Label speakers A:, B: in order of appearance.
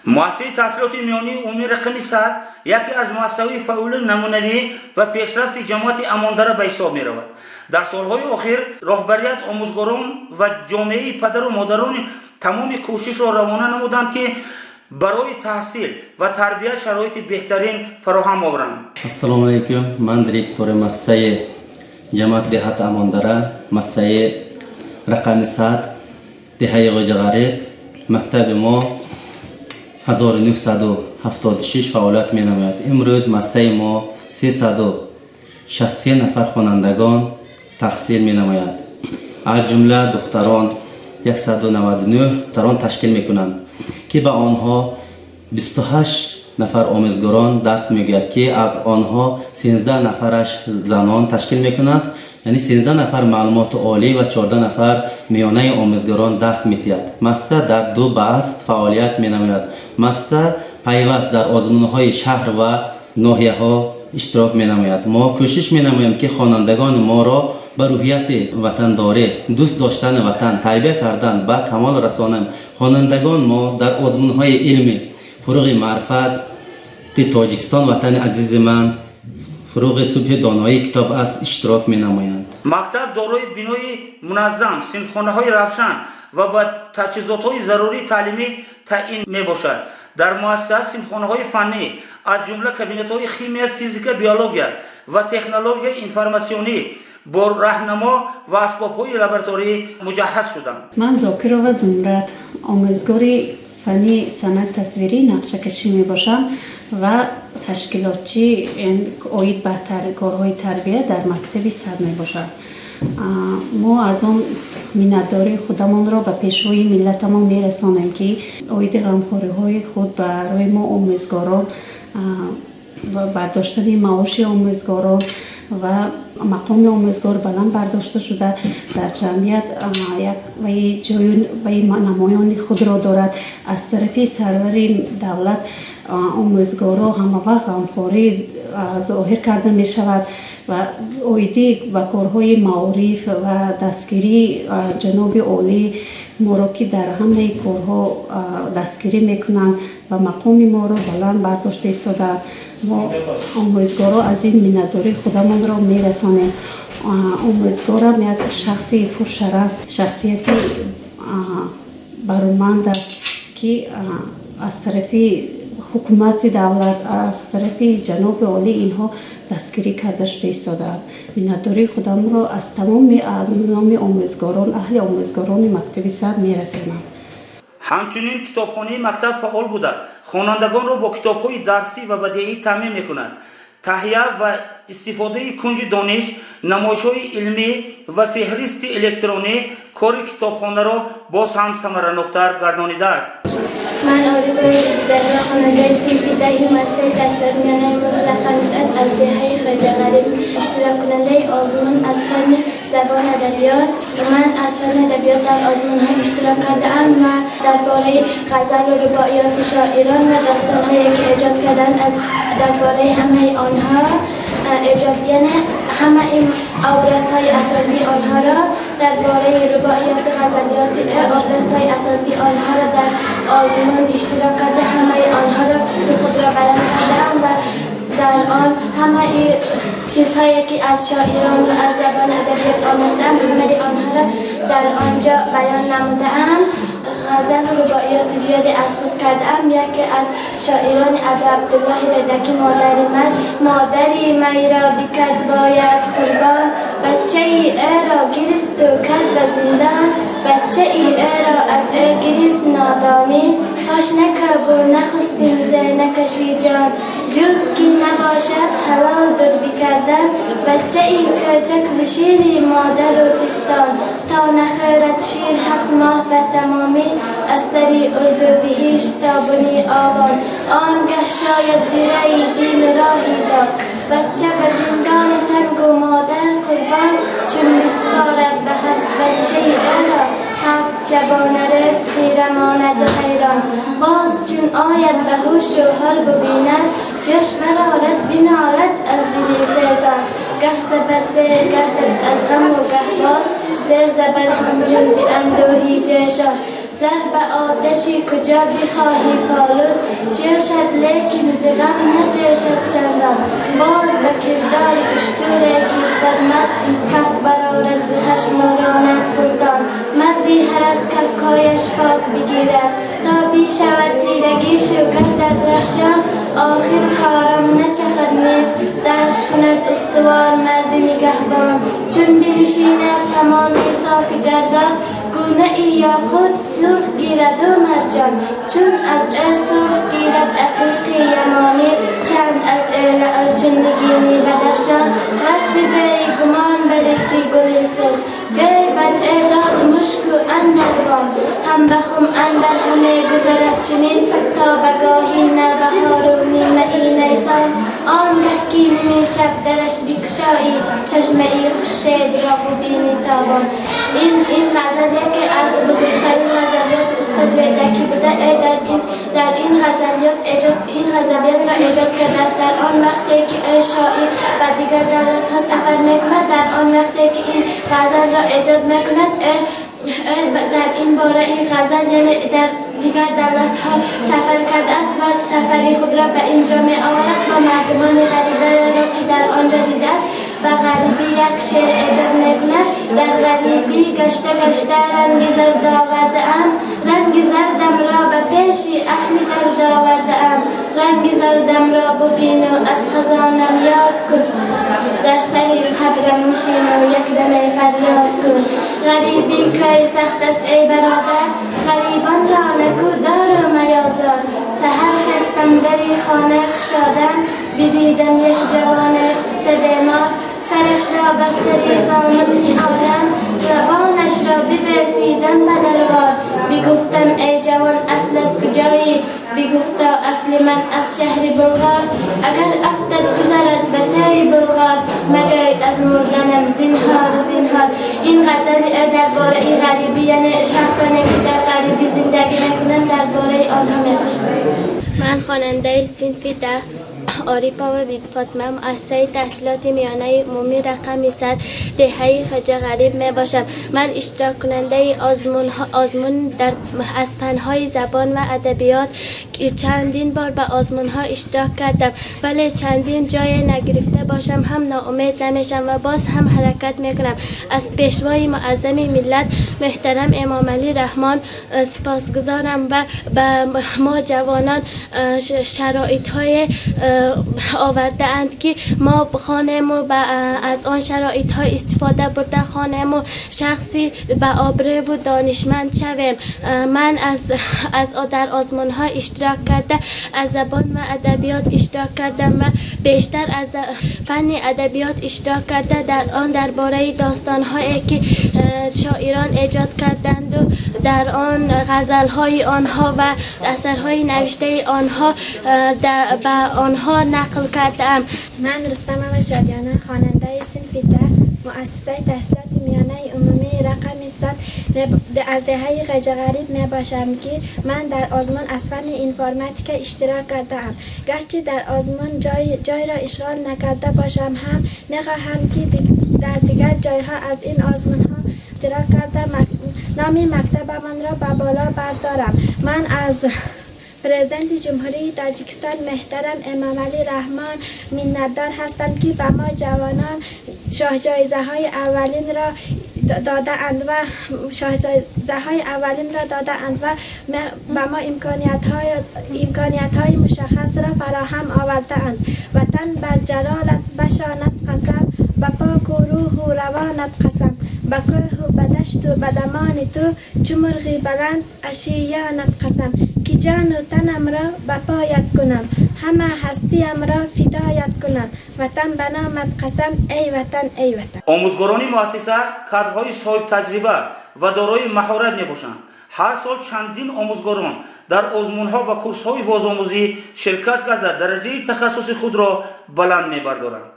A: Муассисаи таҳсилоти миёнии умумии рақами 100 яке аз муассисаҳои фаъоли намунавӣ ва пешрафти ҷамоати Амондара ба ҳисоб меравад. Дар солҳои охир роҳбарият, омӯзгорон ва ҷомеаи падару модарони тамоми кӯшишро равона намуданд, ки барои таҳсил ва тарбия шароити беҳтарин фароҳам оваранд.
B: Ассалому алайкум. Ман директори муассисаи ҷамоат деҳати Амондара, муассисаи рақами 100, деҳаи Ғоҷиғариб. Мактаби мо 1976 фаъолият менамояд. Имрӯз муассисаи мо 363 нафар хонандагон таҳсил менамояд, аз ҷумла духтарон 199 духтарон ташкил мекунанд, ки ба онҳо 28 нафар омӯзгорон дарс мегӯяд, ки аз онҳо 13 нафараш занон ташкил мекунанд, яъне 13 нафар маълумоти олӣ ва 14 нафар миёнаи омӯзгорон дарс медиҳад. Муассиса дар ду баст фаъолият менамояд. Муассиса пайваст дар озмунҳои шаҳр ва ноҳияҳо иштирок менамояд. Мо кӯшиш менамоем, ки хонандагони моро ба рӯҳияти ватандорӣ, дӯст доштани ватан тарбия кардан, ба камол расонем. Хонандагон мо дар озмунҳои илми «Фурӯғи маърифати Тоҷикистон, ватани азизи ман», «Фурӯғи субҳи доноӣ китоб аст» иштирок менамоянд.
A: Мактаб дорои бинои муназзам, синфхонаҳои равшан ва ба таҷҳизотҳои зарурии таълимӣ таъин мебошад. Дар муассиса синфхонаҳои фаннӣ, аз ҷумла кабинетҳои химия, физика, биология ва технологияи информатсионӣ бо раҳнамо ва асбобҳои лабораторӣ муҷаҳҳаз шуданд.
C: Ман Зокирова Зумрад, омӯзгори фанни санъат тасвирӣ, нақшакашӣ мебошам ва ташкилотчӣ оид ба корҳои тарбия дар мактаби 100 мебошам. Мо аз он миннатдории худамонро ба пешвои миллатамон мерасонем, ки оиди ғамхориҳои худ барои мо омӯзгорон, бардоштани маоши омӯзгорон ва мақоми омӯзгор баланд бардошта шуда, дар ҷамъият як ваи ҷою ваи намоёни худро дорад. Аз тарафи сарвари давлат омӯзгоро ҳамавақт ғамхорӣ зоҳир карда мешавад ва оидӣ ба корҳои маориф ва дастгирии ҷаноби олӣ моро, ки дар ҳамаи корҳо дастгирӣ мекунанд ва мақоми моро баланд бардошта истодаанд. Мо омӯзгоро аз ин миннатдории худамонро мерасонем. Омӯзгорам як шахси пуршараф, шахсияти бароманд аст, ки аз тарафи ҳукумати давлат, аз тарафи ҷаноби олӣ инҳо дастгирӣ карда шуда истодаанд. Миннатдории худамро аз тамоми номи омӯзгорон, аҳли омӯзгорони мактаби 100 мерасонам.
A: Ҳамчунин китобхонаи мактаб фаъол буда, хонандагонро бо китобҳои дарсӣ ва бадеӣ таъмин мекунад. Таҳия ва истифодаи кунҷи дониш, намоишҳои илмӣ ва феҳристи электронӣ кори китобхонаро боз ҳам самараноктар гардонидааст.
D: Ман Орипова Зеҳро, хонандаи синфи 10-и муассисаи таҳсилоти миёнаи умумӣ рақами 100 аз деҳаи Хоҷағариб, иштироккунандаи озмун аз фанни забон адабиёт. Ман аз фанни адабиёт дар озмунҳо иштирок кардаам ва дар бораи ғазалу рубоиёти шоирон ва достонҳое, ки эҷод карданд, аз дар бораи ҳамаи онҳо эҷод, яъне ҳамаи образҳои асосии онҳоро, дар бораи рубоиёти, ғазалиёти образҳои асосии онҳоро дар озмун иштирок карда, ҳамаи онҳоро фикри худро баён кардаам ва дар он ҳамаи чизҳое, ки аз шоирон ва аз забони адабиёт омӯхтаам, ҳамаи онҳоро дар он ҷо баён намудаам. Ғазалу рубоиёти зиёде аз худ кардаам. Яке аз шоирони Абу Абдуллоҳи Рӯдакӣ: «Модари ман, модари майро бикард бояд қурбон, бачаи ӯро гирифту кард ба зиндон, бачаи ӯро аз ӯ гирифт нодонӣ, тош накӯбу нахустин зе накашӣ ҷон, ҷуз ки набошад ҳалол дур бикардан бачаи кӯчак зи шири модару пистон, то нахӯрад шир 7 моҳ ба тамомӣ, аз сари урдубиҳишт то буни овон, он гаҳ шояд зираи дину роҳи дод, бача ба зиндони тангу модар қурбон, чун биспорад ба ҳабс бачаи ӯро, 7 шабона рӯз хира монаду ҳайрон, боз чун ояд ба ҳушу ҳол бубинад, ҷӯш барорад, бинолад аз дили сӯзон, гаҳ забар зер гардад аз ғаму гаҳ боз зер забар ҳамчун зи андӯҳи ҷӯшон.» Зар ба оташи куҷо бихоҳӣ полуд, ҷӯшад, лекин зи ғам наҷӯшад чандон. Боз ба кирдори уштуре ки буд маст, каф барорад зи хашм ронад султон. Марди ҳар аз кафкояш пок бигирад, то бишавад тирагишу гардад рахшон. Охир корам начахад низ, дашт кунад устувор марди нигаҳбон. Чун бинишинад, тамоми софи гардад, гунаи ёқут сурх гираду марҷон. Чун аз ӯ сурх гирад ақиқи ямонӣ, чанд аз ӯ лаъл чун нигини Бадахшон. Вашфи бӯи гумон бари ки гули сурх, гӯй бад ӯ дод мушку андар бом. Ҳам ба хум андар ҳаме гузарад чунин, то ба гоҳи навбаҳору нимаи найсон. Он гаҳ ки ними шаб дараш бикушоӣ, чашмаи хуршедро бубинӣ тобон. Ин ғазал яке аз бузургтарин ғазалиёти устод Рӯдакӣ буда, ӯ дар ин ғазалиёт эҷод ин ғазалиётро эҷод кардааст дар он вақте ки ӯ шоир ба дигар давлатҳо сафар мекунад. Дар он вақте ки ин ғазалро эҷод мекунад, ӯ дар ин бора ин ғазал, яъне дар дигар давлатҳо сафар кардааст ва сафари худро ба инҷо меоварад ва мардумони ғарибаро ки дар он ҷо дидааст, ба ғарибӣ як шеър эҷод мекунад. Дар ғарибӣ гашта гашта ранги зард овардаам, ранги зардамро ба пеши аҳли дард овардаам. Ранги зардамро бубину аз хазонам ёд кун, дар сари қабрам нишину якдаме фарёд кун. Ғарибӣ кай сахт аст, эй бародар, ғарибонро наку дору маёзор. Саҳар хестам, дари хона кушодам, бидидам як ҷавоне хуфта бемор. Сарашро бар сари зону ниҳодам, лабонашро бибӯсидам ба дарвор. Бигуфтам: «Эй ҷавон, асл аз куҷоӣ?» Бигуфто: «Асли ман аз шаҳри Булғор. Агар афтад гузарат ба сӯи Булғор, магӯй аз мурданам зинҳор, зинҳор». Ин ғазали ӯ дар бораи ғарибӣ, яъне шахсоне ки дар ғарибӣ зиндагӣ мекунанд, дар бораи онҳо мебошад.
E: Ман хонандаи синфи 10 Орипова Бибифотима, муассисаи таҳсилоти миёнаи умумӣ рақами 100, деҳаи Хоҷағариб мебошам. Ман иштироккунандаи озмун дар аз фанҳои забон ва адабиёт, ки чандин бор ба озмунҳо иштирок кардам, вале чандин ҷое нагирифта бошам ҳам, ноумед намешам ва боз ҳам ҳаракат мекунам. Аз Пешвои муаззами миллат муҳтарам Эмомалӣ Раҳмон сипосгузорам ва ба мо ҷавонон шароитҳое овардаанд, ки мо хонему аз он шароитҳо истифода бурда хонему шахси ба обрӯву донишманд шавем. Ман аз дар озмунҳо иштирок карда, аз забон ва адабиёт иштирок кардам ва бештар аз фанни адабиёт иштирок карда, дар он дар бораи достонҳое ки шоирон эҷод карданду дар он ғазалҳои онҳо ва асарҳои навиштаи онҳо ба онҳо нақл кардаам.
D: Ман Рустамова Шодиёна, хонандаи синфи 10, муассисаи таҳсилоти миёнаи умумии рақами 100 аз деҳаи Ғаҷағариб мебошам, ки ман дар озмун аз фанни информатика иштирок кардаам. Гарчи дар озмун ҷойро ишғол накарда бошам ҳам, мехоҳам, ки дар дигар ҷойҳо аз ин озмунҳо иштирок карда, номи мактабамонро ба боло бардорам. Ман аз Президенти Ҷумҳурии Тоҷикистон муҳтарам Эмомалӣ Раҳмон миннатдор ҳастам, ки ба мо ҷавонон шоҳҷоизаҳои аввалинро додаанд ва ба мо имкониятҳои мушаххасро фароҳам овардаанд. Ватан, бар ҷалолат башонат қасам, ба поку рӯҳу равонат қасам, ба кӯҳу ба дашту ба дамони ту, чу мурғи баланд ашиёнат қасам, ки ҷону танамро ба поят кунам, ҳама ҳастиямро фидоят кунам. Ватан, ба номат қасам, эй Ватан, эй Ватан.
A: Омӯзгорони муассиса кадрҳои соҳибтаҷриба ва дорои маҳорат мебошанд. Ҳар сол чандин омӯзгорон дар озмунҳо ва курсҳои бозомӯзӣ ширкат карда, дараҷаи тахассуси худро баланд мебардоранд.